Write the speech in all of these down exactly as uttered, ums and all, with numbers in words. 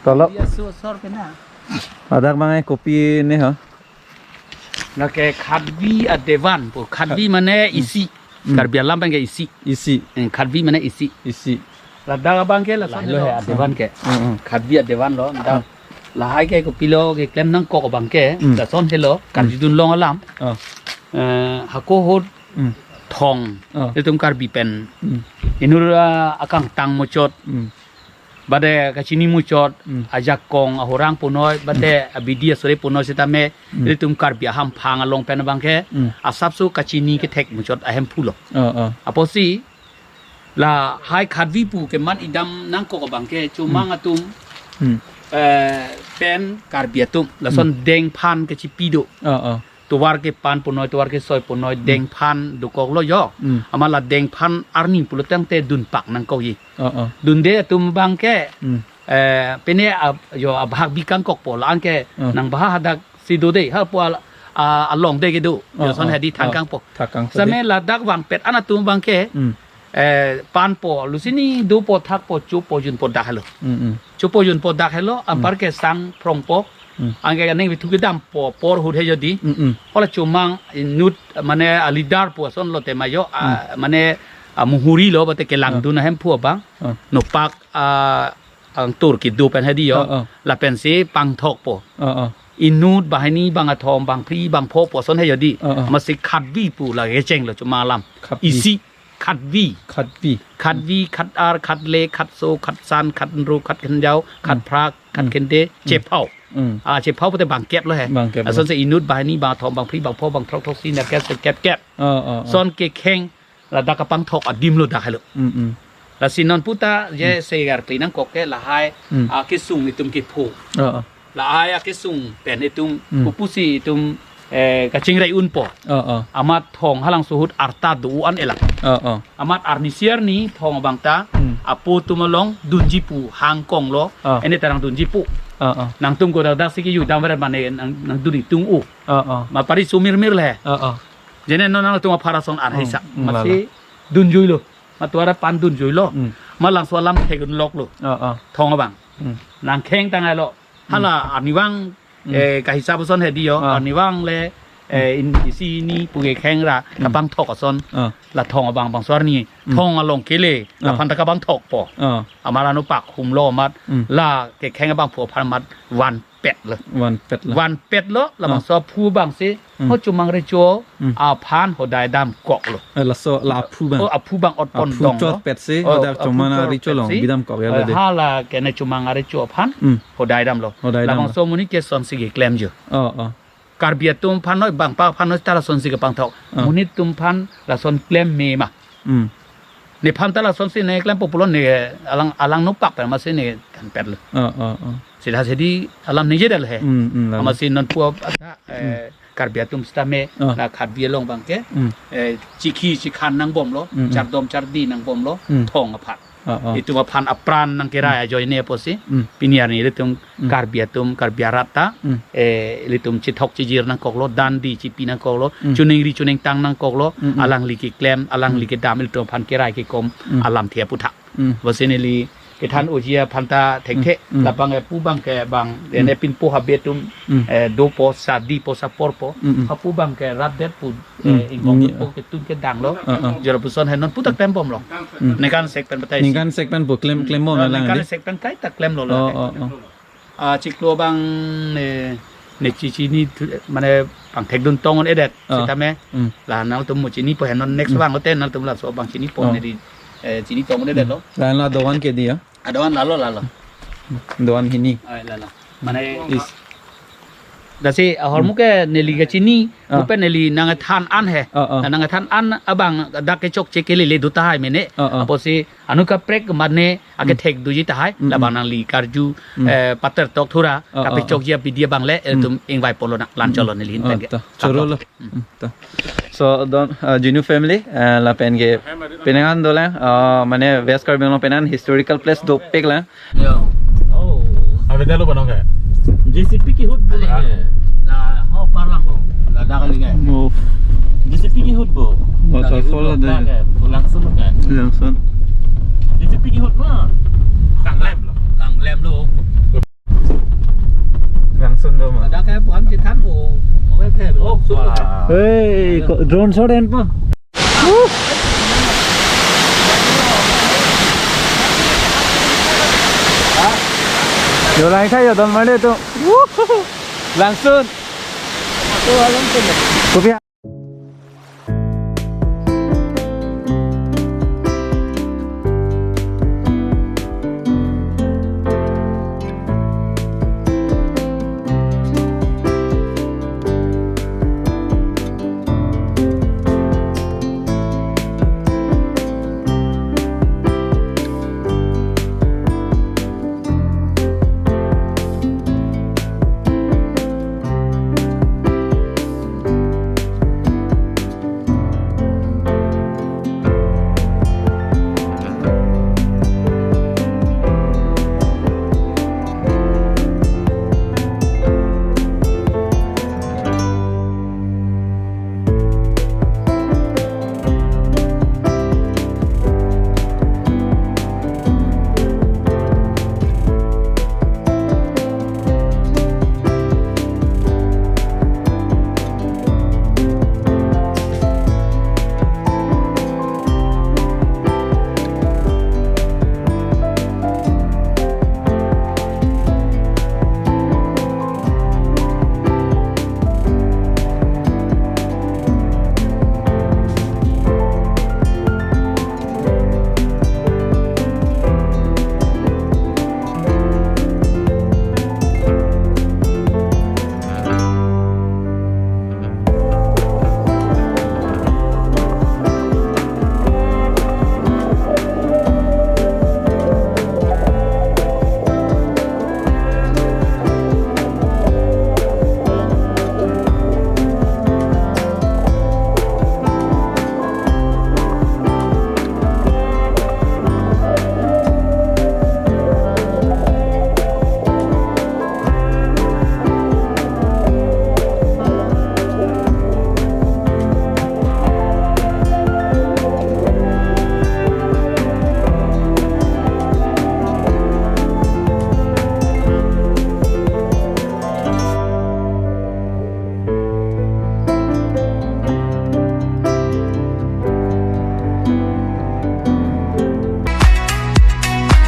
Tolok. Dia su sor kena. Ladak bang kopi ne ha? Lake Khatvi adevan pu. Khatvi mane isi. Hmm. Karbi alam pen ke isi. Isi. Eh, Khatvi mane isi. Isi. Ladak abang ke lason helo he, adevan ke. Hmm, hmm. Khatvi adevan lo. Dak lahai ke kopilo keklem nangkok abang ke. Hmm. Lason helo. Hmm. Karjudun long alam. Oh. Eh, hako ahut Hmm. thong. Oh. Itum Karbi pen. Hmm. Inut, ah, akangtang muchot. Hmm. Bade kachini muchot, hmm, ajakong ahorang punoi, bade, hmm, abidi asore punoi sitame, hmm, itum Karbi ahamphang along pen abang ke, hmm, asapso kachini kethek muchot ahemphu lo. Oh, oh. Apotsi, lahai Khatvi pu keman idam nangkok abang ke, chomang, hmm, atum, hmm, eh, pen Karbi atum, lason, hmm, dengphan kechipi do. Oh, oh. Tovar kepan punoi, tovar kesoi punoi, hmm, dengphan dokok lo jo. Hmm. Amat la dengphan arni pulo tangte dunpak nangkokji. Oh, oh. Dunde atum abang ke, hmm, eh, pine ab-, jo abhag bikangkokpo la-an ke, oh, nang baha hadak si do de, ha pu al-, a-, along de kedo. Oh, jo son, oh, hedi, oh, thangkangpo. Thangkang same sadi. Ladak vangpet an atum abang ke, hmm, eh, panpo, lusini dopo thakpo, chopo junpo dak helo. Hmm, hmm. Chopo junpo dak helo, hmm, anpar ke sang phrongpo. Hmm. Anke kaningve thu kedampo, por ahut he jodi. Hmm, hmm. Hala chomang inut mane a leader pu ason lote ma jo, a, hmm, mane amuhuri lo bate kelangdun, ah, ahemphu abang. Ah. Nopak, ah, angtur kedo pen hedi jo. Ah, ah. Lapensi pangthokpo. Ah, ah. Inut banghini, bangkethom, bangphli, bangpho pu ason he jodi. Ah, ah. Amatsi Khatvi pu la kecheng lo chomang alam. Khatvi. Isi Khatvi. Khatvi. Khatvi, khat-ar, khatle, khatso, khatsan, khatnro, khatkhenjau, hmm, khatphra, khat, hmm, khente, hmm, chephau. Hmm. Ah, chephau pute bangkep lo he. Bangkep lo. Asonsi inut banghini, bangkethom, bangphli, bangpho, bangthrok, throksi, nerkep, sirkep, kep. Oh, oh, oh. Son kekheng ladak kapangthok adim lo dak helo. Hmm, hmm. Lasi non puta je, hmm, segar kli nangkok ke lahai, hmm, ah, kesung itum kepho. Oh, oh. Lahai akesung pen itum, hmm, pupusi itum, eh, kachingrai unpo. Oh, oh. Amat thong halangso ahut arta do-an elang. Oh, oh. Amat arnisi arni thong abang ta, hmm, apo atum along dunji pu hangkong lo. Oh. Ene tarang dunji pu. Oh, oh. Nangtum kodak dak si kejudam veret mane nang, nangdun itum u. Oh, oh. Ma pari sumir mir le. Oh, oh. Jene non nangtum aphara son an, hmm, hesa. Hmm, amatsi lalo. Dunjui lo. Amat tovar aphan dunjui lo. Hmm. Amat langso alam thekdun lok lo. Oh, oh. Thong abang. Hmm. Nangkheng tang ai lo. Hmm. Hala arnivang, hmm, eh, kahisap ason hedi jo. Ah. Arnivang le, eh, hmm, in, isi hini pu kekheng ra, hmm, kapangthok ason. Ah. La thong abang bangso arni. Hmm. Thong along kele, ah, laphan ta kapangthokpo. Ah. Amat la nopak humlo amat, hmm, la kekheng abangphu aphan amat vanpet lo. Vanpet lo. Vanpet lo, ah, labangso aphu abangsi, hmm, ho chomang recho, hmm, aphan hodai damkok lo. Eh, laso la aphu abang. Oh, aphu abang otpon, aphu dong lo. Chotpetsi, oh, hodak aphu chomang recho along chotpetsi bidamkok ya, eh, lo de. Hala kene chomang recho aphan, hmm, hodai damlo. Hodai damlo. Labangso amonit ke sonsi keklem jo. Oh, oh. Karbi atum aphan noi, bangpha aphan noi ta lasonsi kepangthok. Oh. Monit atum aphan lason klem me ma. Hmm. Nephan ta lasonsi ne klempo pulo ne alang, alang nopak pen amatsi ne kanpet lo. Oh, oh, oh. Sida sidi alam ningje dal he. Hmm, hmm, lalo. Amatsi non pu ada, eh, hmm, Karbi atum sitame, oh, la Khatvi along abang ke, hmm, eh, chikhi chikhan nangbomlo, hmm, hmm, chardom chardi nangbomlo, hmm, thong aphan. Oh, oh. Itum aphan apran nangkerai ajoine apotsi. Hmm. Pini arni ilitum, hmm, Karbi atum, Karbi arat ta, hmm, eh, ilitum chethok chijir nangkok lo, dandi chipi nangkok lo, hmm, choningri choningtang nangkok lo, hmm, hmm, alangli keklem, alangli, hmm, kedam, ilitum aphan kerai kekom, hmm, alamthe aputhak. Hmm. Apotsi neli kethan, hmm, oji aphan ta thekthe, hmm, hmm, labang, eh, pu abang ke bang, hmm, ene pinpo habe atum, hmm, eh, dopo, sadipo, saporpo. Hmm, hmm. Hapu abang ke rat det pu, hmm, eh, ingkong, hmm, po ketun kedang lo. Ah, ah. Jor puson he non pu ta klembom lo. Hmm. Ningkan sek pen batai si. Ningkan sek pen pu klem, klembom, eh, lang ningkan di? Sek pen kaita klemlo lo. Oh, oh, oh. Ah, chiklo abang ne, ne chi chini thu, mane pangthekdun tong un-edet, ah, sitame. Hmm. La nangtum mo chinipo he non next, hmm, abang lote nangtum laso abang chinipo, oh, neli, eh, chini tong un-edet lo. Hmm. La, la doan ke di ya? Adoan lalo, lalo. Doan hini. Ai, lalo. Mane is. Lasi ahormu ke neli kachini, ah, bupen neli nangthan an he. Ah, ah. Nangthan an abang dak kechokche kelele do tahai mene. Ah, ah. Apotsi anu kaprek mane ake, hmm, thek doji tahai. Hmm, labang, hmm, nangli karju, hmm, eh, pater tok thura, ah, ah, ah, kapechokji abidi abang le, hmm, ilitum ingvai polo na, lan, hmm, cholo neli hin, ah, pen ke. Ta. Choro lo. Hmm. Hmm, ta. So, don, uh, Jinu family, uh, lapen ke penangan dolang, uh, mane West Karbi Anglong penang historical place dopik lang. Yo. Oh. Ave dalo banong ke? J C P kehut bole. Ah. La ho parlang ko. La dak kali ke. Oh. J C P kehut bo. Waterfall ada. Langsung ke. Langsung. J C P kehut ma. Kanglem lo. Kanglem lo. Eh, bukan cithan, oh, oh, eh, eh, oh, sudah. Hei, kok drone shot en po? Yo, langtha yo, don mane tu. Langsung. Kopi.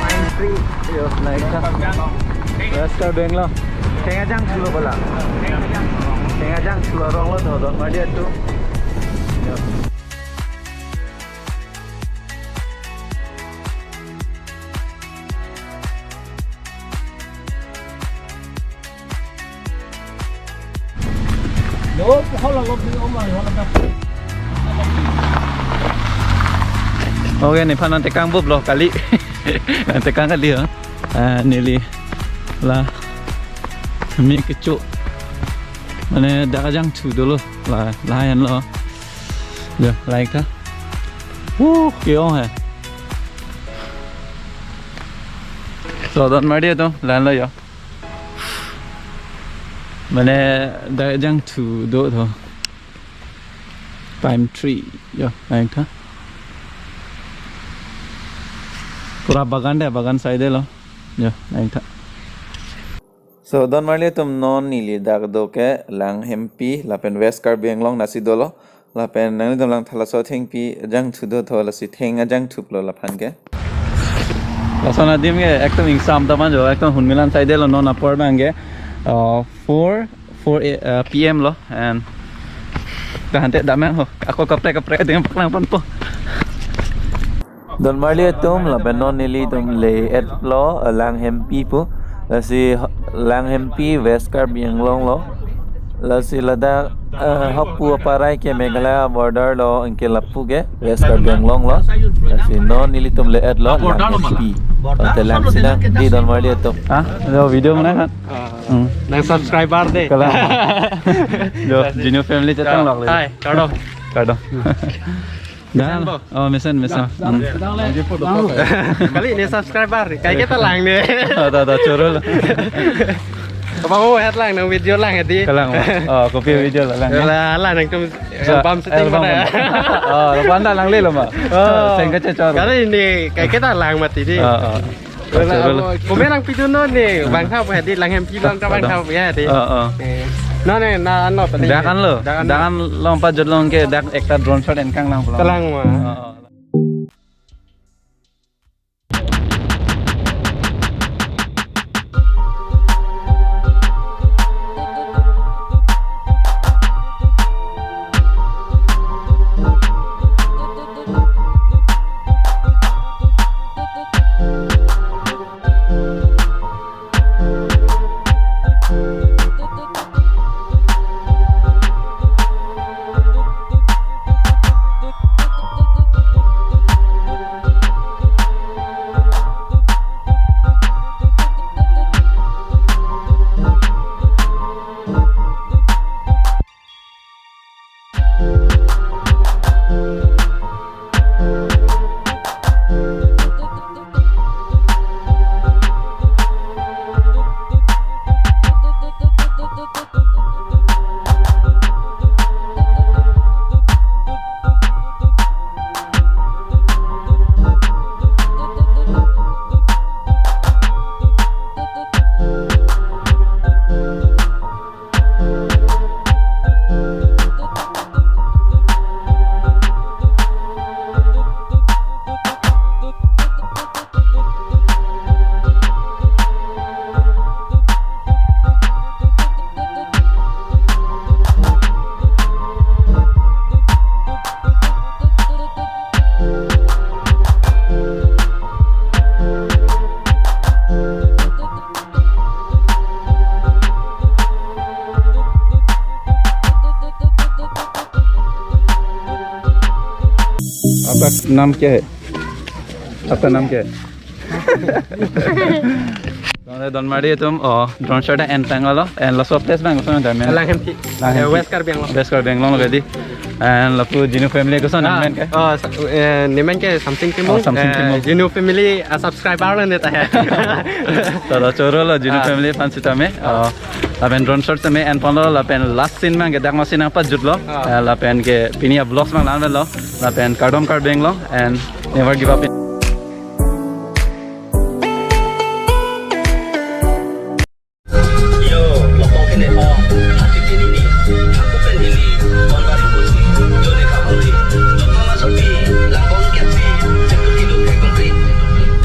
Pine Tree, yo, naik ta. West Karbi Anglong. Theng ajangthu lo bala. Theng ajangthu arong lo, tho don madi atum. Yo. Okay, nephan nangtekang bup lo kali. Nangtekang kali, ha. Ah, neli la mi kecho. Mane dak ajangthu dolo la, la-an lo. Yo, like tha. Uh, ke-ong hai. So, don madi atum, la-an lo yo. Mane dak ajangthu do tho. Pine tree, yo, like tha. Pura bagan de, bagan side lo. Yo, like tha. So, don marli atum, non neli dak do ke Langhempi lapen West Karbi Anglong nasi dolo. Lapen nanglitum langtha laso athengpi ajangthu do tho, lasi theng ajangthu pulo laphan ke. Lason adim ke ekdom ingsam ta manjo, ekdom hunmilan side lo non apor abang ke. Uh, four, four a-, uh, P M lo, and ta hante damang ho. Ako kaprek kaprek adim paklang ponpo. Don marli atum, lapen non nelitum le-et lo, eh, Langhempi pu. Lasi ho-, Langhempi West Karbi Anglong lo. Lasi ladak, eh, hokpu aparai ke Meghalaya border lo, anke lapu ke West Karbi Anglong lo. Lasi non nelitum le-et lo, Langhempi. Ante lang sinang di don marli atum. Ha? Lo video mana kan? Ah, hmm. Nang subscriber de. Kalang. Lo, Junior family chetong lo. Hai, kardom. Kardom. Dah. Mesen bo? Oh, mesen, mesen. Hmm. Kali ne subscriber, kaike ta lang ne. Oh, ta, ta, choro lo. Abang, oh, het lang, nang video lang, hedi. Kalang, oh, kopi video la lang, ya. La, la, nangtum sa-, album shooting album mana, ya? Oh, lo panda langle lo ma. Oh. Sengke chechor. Kali ne, kaike ta lang mati di. Oh, oh. Wala, choro lo. Abo, komen nangpidun non ne, bang tha pu hadi, Langhimphi along ta bang tha pu ya hadi. Oh, oh. Eh, non ne, na anlo tadi. Dak anlo, dak anlo. Dak anlo pajut along ke, dak ekta drone shot en kanglang pulo. Kalang ma. Oh, oh. आपका नाम क्या है? आपका नाम क्या है? Donmari atum, oh, drone shot en tanglo, and laso place abang koson dam. Langhimphi. Langhimphi. Eh, West Karbi Anglong. West Karbi Anglong lo kali. And lapu Jinu family koson, ah, nemen ke? Oh, sa-, eh, nemen ke Samsing Timung. Oh, Samsing, eh, Timung. Jinu family, ah, subscriber lo ne ta he. To, to choro lo Jinu, ah, family aphan sitame. Oh, lapen drone shot tame en ponlo, lapen last scene abang ke dak masi nangpajutlo. Ah. Eh, lapen ke pini a-vlogs abang la-an lo. Lapen kardom Karbi Anglong and never give up.